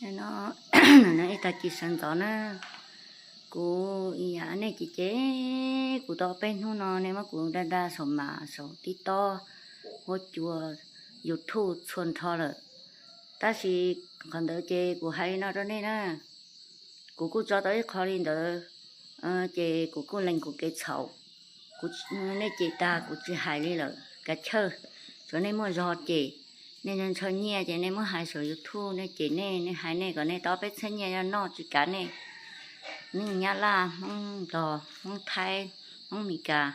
No, no ib tag kis sawv ntxov na, kuv ib yam nej ces ces kuv tau peb hnub no nej muab kuv dag dag saum mas saum TikTok, huab cua, YouTube txhua nrho lawm. Tab sis qhov ntawd ces kuv hais li no rau nej na, kuv kuj tso tau ib qho li ntawd, ces kuv kuj lees kuv kev txhaum. Kuv, nej cem tag kuv tsis hais li lawm kav chawj, tsuav nej muaj zog cem, nej ntshaw nyiaj ces nej muab hais saum YouTube, nej cem nej, nej hais nej kom nej tau peb txhiab nyiaj noj tsis kav nej. Neeg Nyab Laj, Hmoob Nplog, Hmoob Thaib, Hmoob Mes Kas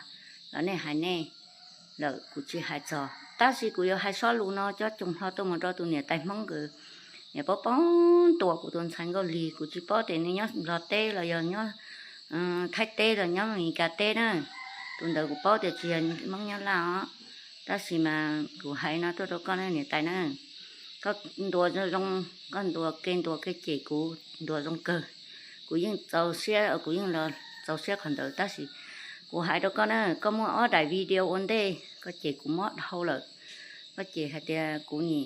los nej hais nej lawm kuv tsis hais txog, tab sis kuv yuav hais sob lus no cob coos hlo tuaj mus rau tus niam tais Hmoob nkawd, niam paub paub tua kuv tus ntxhais Nkauj Lig, kuv tsis paub tias nws nyob Nplog teb los yog nyob Thaib teb los nyob Mes Kas teb na. Tus ntawd kuv paub tias tsis yog Hmoob Nyab Laj os, tab sis mas kuv hais no tuaj rau koj na niam tais na. Koj ntuas zoo zoo, koj ntuas kev ntuas kev cem kuv ntuas zoo kawg. Kuv yeej txaus siab, kuv yeej los txaus siab qhov ntawd, tab sis kuv hais rau koj na, koj muaj ob daim video ua ntej koj cem kuv mob dhau lawm. Koj cem hais tias kuv nim,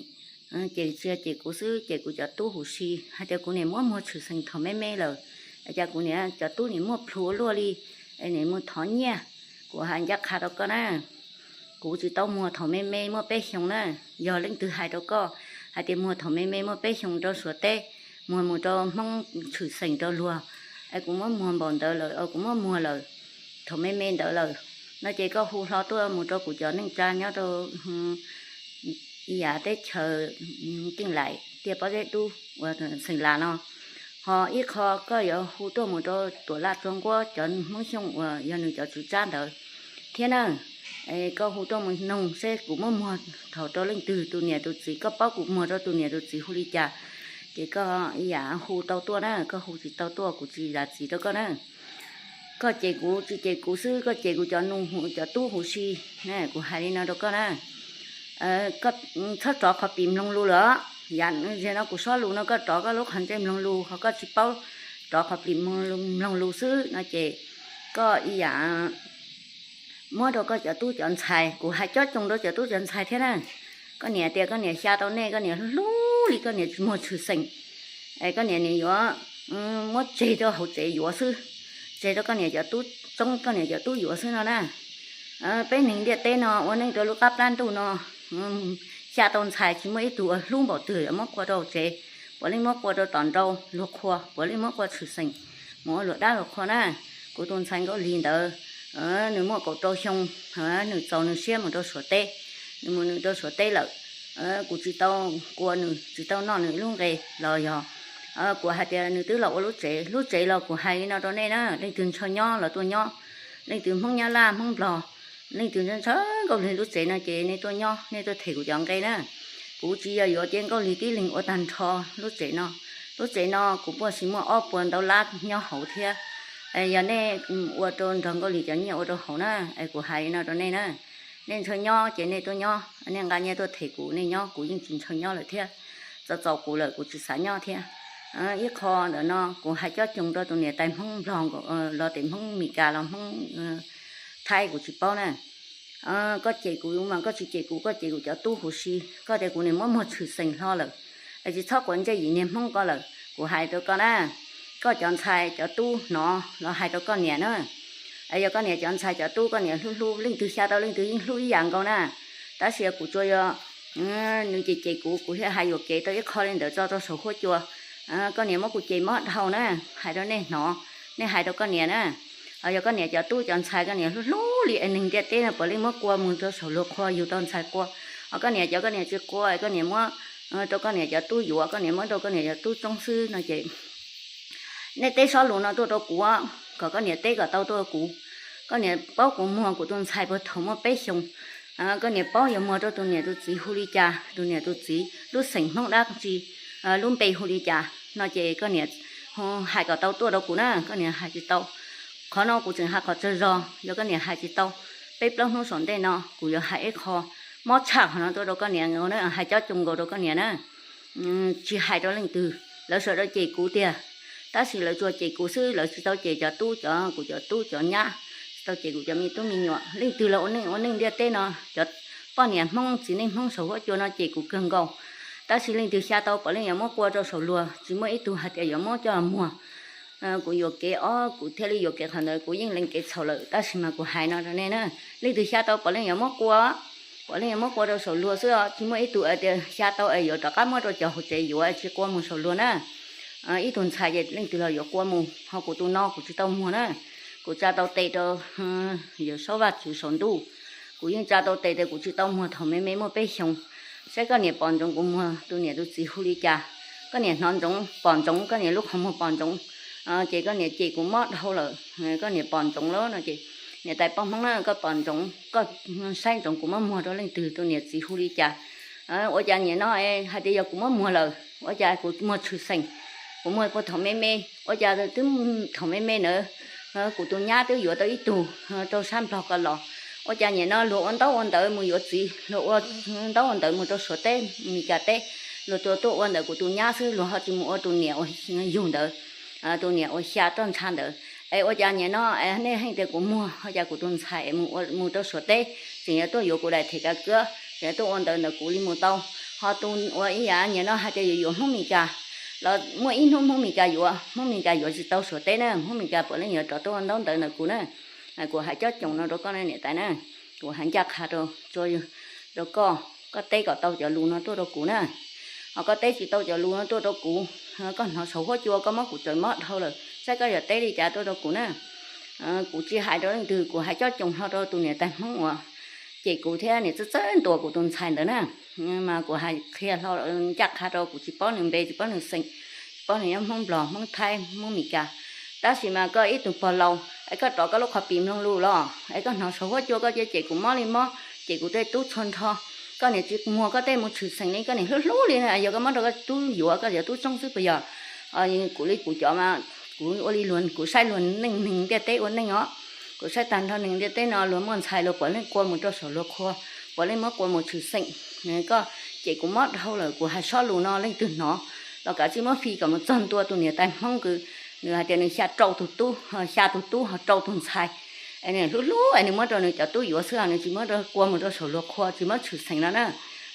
ces tsis yog cem kuv xwb, cem kuv cov tub huv si, hais tias kuv nim muab muag tshwm xeem thaum me me lawm, es cas kuv nim cov tub nim muaj plhus ua luaj li, es nim mus thov nyiaj. Kuv hais ncaj qha rau koj na, kuv tsis tau muag thaum me me muaj peb xyoos na. Yog leej twg hais rau koj hais tias muag thaum me me muaj peb xyoos rau Suav teb, muag mus rau Hmoob tshwm xeem rau luag, es kuv muab muag npaum ntawd lawm, kuv muab muag lawm thaum me me ntawd lawm, no ces koj hu hlo tuaj mus rau kuv cov neej tsa nyob rau ib yam teb chaws Ceeb Laim, Tiaj Pob Zeb Dub uas Xeem Las no. Ho ib qho koj yuav hu tuaj mus rau Tuam Laj Tsuag Nquab cov Hmoob Xyooj uas yog nws cov tswv tsab ntawd thiab na. Koj hu tuaj mus noog seb kuv muab muag thaum rau leej twg tus niam tus txiv, koj paub kuv muag rau tus niam tus txiv hu li cas, ces koj ib yam hu tau tuaj na, koj hu tsis tau tuaj kuv tsis zam txim rau koj na. Koj cem kuv tsis cem kuv xwb, koj cem kuv cov nus cov tub huv si, kuv hais li no rau koj na. Koj txhob rov qhov plis mloog lus lawm, yam no kuv sob lus no koj rov koj lub qhov ntsej mloog lus, ho koj tsis paub rov qhov plis mloog lus xwb no ces koj ib yam muab rau koj cov tub cov ntxhais, kuv hais cob coos rau cov tub cov ntxhais thiab na. Koj niam tias koj niam xya tau nej, koj niam hlub hlub li koj niam tsis muag tshwm xeem, es koj niam nim yuav muab tseg rau hauv tsev yuav xwb, tseg rau koj niam cov tub tsoob, koj niam cov tub yuav xwb no na. Peb neeg ntiaj teb no ua neej rau lub qab plab ntuj no, xya tau ntxhais tsis muaj ib tug uas hlub npaum twg yuav muab qua rau hauv tsev, puav leej muab qua rau tom nraud luag qhua, puav leej muab qua tshwm xeem mus ua luam dab luag qhua na. Kuv tus ntxhais Nkauj Lig ntawd, nws muaj kaum rau xyoo, nws txaus nws siab mus rau Suav teb, nws mus nws rau Suav teb lawm. Kuv tsis tau qua nws, tsis tau noj nws lub nqe los yog kuv hais tias nws twb los ua lub tsev, lub tsev los kuv hais li no rau nej na, leej twg ntshaw nyob los tuaj nyob, leej twg Hmoob Nyab Laj Hmoob Nplog, leej twg ntshaw Nkauj Lig lub tsev no ces nej tuaj nyob, nej tuaj them kuv cov nqe na. Kuv tsis yog yuav cia Nkauj Lig tib leeg ua tag nrho lub tsev no. Lub tsev no kuv puas tsis muaj ob puas ntau lab nyob hauv thiab. Yog nej ua rau nrog Nkauj Lig cov nyiaj ua rau hauv na, es kuv hais li no rau nej na. Nej ntshaw nyob ces nej tuaj nyob, nej nqa nyiaj tuaj them kuv, nej nyob, kuv yeej tsis ntshaw nyob lawm thiab. Txaus txaus kuv lawm kuv tsis xav nyob thiab. Ib qho ntawm no kuv hais cob coos rau tus niam tais Hmoob Nplog los tes Hmoob Mes Kas los Hmoob Thaib kuv tsis paub na. Koj cem kuv mas koj tsis cem kuv, koj cem kuv cov tub huv si, koj tias kuv niam muab muag tshwm xeem hlo lawm, es tsis txhob quav ntsej yim niag Hmoob ko lawm. Kuv hais rau koj na, koj cov ntxhais cov tub hnov los hais rau koj niam na. Yog koj niam cov ntxhais cov tub koj niam hlub hlub, leej twg xya tau leej twg yeej hlub ib yam nkaus na. Tab sis kuv tsuas yog nws cem cem kuv, kuv thiaj hais yuam kev tau ib qho li ntawd tso rau saum huab cua. Koj niam muab kuv cem mob dhau na, hais rau nej hnov, nej hais rau koj niam na. Yog koj niam cov tub cov ntxhais koj niam hlub hlub li es neeg ntiaj teb no puav leej muab qua mus rau saum luag qhua, yug tau ntxhais qua. Ho koj niam cov koj niam tsis qua, koj niam muab rau koj niam cov tub yuav, koj niam muab rau koj niam cov tub tsoob xwb no ces nej teb sob lus no tuaj rau kuv, kom koj niam teb kom tau tuaj rau kuv. Koj niam paub kuv muag kuv tus ntxhais puag thaum muaj peb xyoos. Koj niam paub yuav muag rau tus niam tus txiv hu li cas, tus niam tus txiv lub xeem Hmoob dab tsi, lub npe hu li cas no ces koj niam hais kom tau tuaj rau kuv na, koj niam hais tsis tau. Qhov no kuv tseem hais qhov tsawg zog, yog koj niam hais tsis tau, peb plaub hnub saum ntej no kuv yuav hais ib qho mob tshaj qhov no tuaj rau koj niam, hais cob coos nkaus rau koj niam na. Tsis hais rau leej twg, lawv sawv daws cem kuv tiag, tab sis lawv tsuas cem kuv xwb, lawv tsis tau cem cov tub, cov kuv cov tub cov nyab, tsis tau cem kuv cov me tub me nyuam. Leej twg los ua neej ua neej ntiaj teb no, cov poj niam Hmoob txiv neej Hmoob saum huab cua no cem kuv kawg nkaus. Tab sis leej twg xya tau puav leej yuav muab qua rau saum luag, tsis muaj ib tug hais tias yuav muab coj muag. Kuv yuam kev os, kuv thiaj li yuam kev qhov ntawd, kuv yeej lees kev txhaum lawm, tab sis mas kuv hais no rau nej na, leej twg xya tau puav leej yuav muab qua, puav leej yuav muab qua rau saum luag xwb os, tsis muaj ib tug hais tias xya tau es yuav rov qab muab rau cov hauv tsev yuav tsis qua mus saum luag na. Ib tug ntxhais ces leej twg los yuav qua mus, ho kuv tus no kuv tsis tau muag na. Kuv tsa tau tes rau Yawm Saub Vajtswv saum ntuj, kuv yeej tsa tau tes tias kuv tsis tau muag thaum me me muaj peb xyoos. Saib koj niam pom ntsoov kuv muag, tus niam tus txiv hu li cas? Koj niam hnov ntsoov, pom ntsoov, koj niam lub qhov muag pom ntsoov, ces koj niam cem kuv mob dhau lawm. Koj niam pom ntsoov lawm no ces, niam tais poj Hmoob na, koj pom ntsoov, koj saib ntsoov kuv muab muag rau leej twg, tus niam txiv hu li cas? Ua cas niam no hais tias yog kuv muab muag lawm, ua cas kuv muag tshwm xeem, kuv muag puag thaum me me, ua cas twb thaum me me ntawd kuv tus nyab twb yuav tau ib tug rau sab Nplog ko los, ua cas niam no luag ua ntaub ua ntawv mus yuav txiv, luag ua ntaub ua ntawv mus rau Suav teb, Mes Kas teb, luag tuaj tuaj ua ntawm kuv tus nyab xwb, luag ho tsis mus ua tus niam uas yug ntawd, tus niam uas xya roj ntsha ntawd. Es ua cas niam no nej hais tias kuv muag, ua cas kuv tus ntxhais es mus ua, mus rau Suav teb, tseem yuav tuaj yuav kuv daim them kav kab, tseem yuav tuaj ua ntawv ntawm kuv li mus tau. Ho tus uas ib yam niam no hais tias yuav yuav Hmoob Mes Kas, los muaj ib hnub Hmoob Mes Kas yuav, Hmoob Mes Kas yuav tsis tau Suav teb na, Hmoob Mes Kas puav leej yuav rov tuaj ua ntaub ntawv ntawm kuv na. Kuv hais cov coom no rau koj na niam tais na, kuv hais ncaj qha rau, rau koj, koj teb kom tau cov lus no tuaj rau kuv na. Ho koj teb tsis tau cov lus no tuaj rau kuv, koj hnov saum huab cua koj muab kuv txawm mob dhau lawm, saib koj yuav teb li cas tuaj rau kuv na. Kuv tsis hais rau leej twg, kuv hais cov coom hlo rau tus niam tais Hmoob uas cem kuv thiab niam txawj txawj ntuas kuv tus ntxhais ntawd na. Mas kuv hais qhia hlo ncaj qha rau, kuv tsis paub nws npe, tsis paub nws xeem, tsis paub nws yog Hmoob Nplog, Hmoob Thaib, Hmoob Mes Kas. Tab sis mas koj ib tug pog laus es koj rov koj lub qhov pim mloog lus los es koj hnov saum huab cua koj cia cem kuv mob li mob, cem kuv tej tub txhua nrho. Koj niam tsis muag koj tej mus tshwm xeem li, koj niam hlub hlub li na, yog koj muab rau koj tub yuav, koj yuav tub txoob xwb puas yog? Kuv li kuv cov mas kuv ua li luag, kuv saib luag neej neeg ntiaj teb ua neej os. Kuv saib tag nrho neeg ntiaj teb no luag muaj ntxhais luag puav leej qua mus rau saum luag qhua, puav leej muab qua mus tshwm xeem. Koj cem kuv mob dhau lawm, kuv hais sob lus no leej twg hnov los kav tsij muab fij kom mus txog ntua tus niam tais Hmoob kws nws hais tias nws xya rau tus tub, xya tus tub ho rau tus ntxhais. Es nws hlub hlub es nws muab rau nws cov tub yuav xwb, nws tsis muab rau qua mus rau saum luag qhua, tsis muab tshwm xeem no na.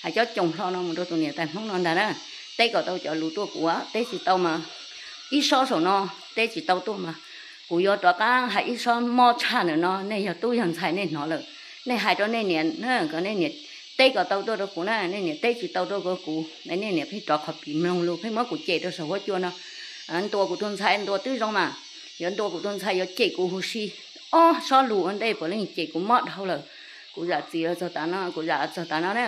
Hais cov coom hlo no mus rau tus niam tais Hmoob no ntag na. Teb kom tau cov lus tuaj kuv, teb tsis tau mas ib sob saum no, teb tsis tau tuaj mas kuv yuav rov qab hais ib sob mob tshaj ntawm no, nej yog tub yog ntxhais nej hnov lawm, nej hais rau nej niam na, kom nej niam teb kom tau tuaj rau kuv na, nej niam teb tsis tau tuaj rau kuv, nej niam pheej rov qhov pim mloog lus, pheej muab kuv cem rau saum huab cua no. Ntuas kuv tus ntxhais ntuas twb zoo mas, yuav ntuas kuv tus ntxhais, yuav cem kuv huv si. Ob sob lus ua ntej puav leej cem kuv mob dhau lawm. Kuv zam txim txog tav no, kuv zam txog tav no na.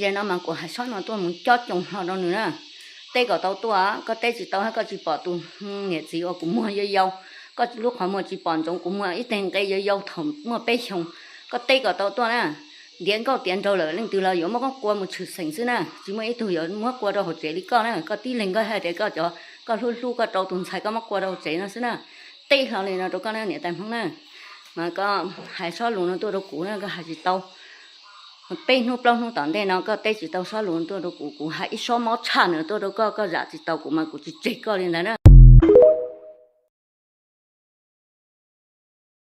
Yog no mas kuv hais sob no tuaj mus cov coom hlo rau nws na. Teb kom tau tuaj, koj teb tsis tau, koj tsis pom tus niam txiv uas kuv muag yau yau, koj lub qhov muag tsis pom ntsoov kuv muag ib teg nqe yau yau thaum muaj peb xyoos, koj teb kom tau tuaj na. Ntiav nkauj tiav nraug lawm, leej twg los yuav muab koj qua mus tshwm xeem xwb na, tsis muaj ib tug yuav muab qua rau hauv tsev li koj na. Koj tib leeg koj hais tias koj cov, koj hlub hlub koj rau tus ntxhais koj muab qua rau hauv tsev no xwb na. Teb hlo li no rau koj na niam tais Hmoob na. Mas koj hais sob lus no tuaj rau kuv na, koj hais tsis tau. Peb hnub plaub hnub tom ntej no koj teb tsis tau sob lus tuaj rau kuv, kuv hais ib sob mob tshaj nws tuaj rau koj, koj zam tsis tau kuv mas kuv tsis tseg koj li ntawd na.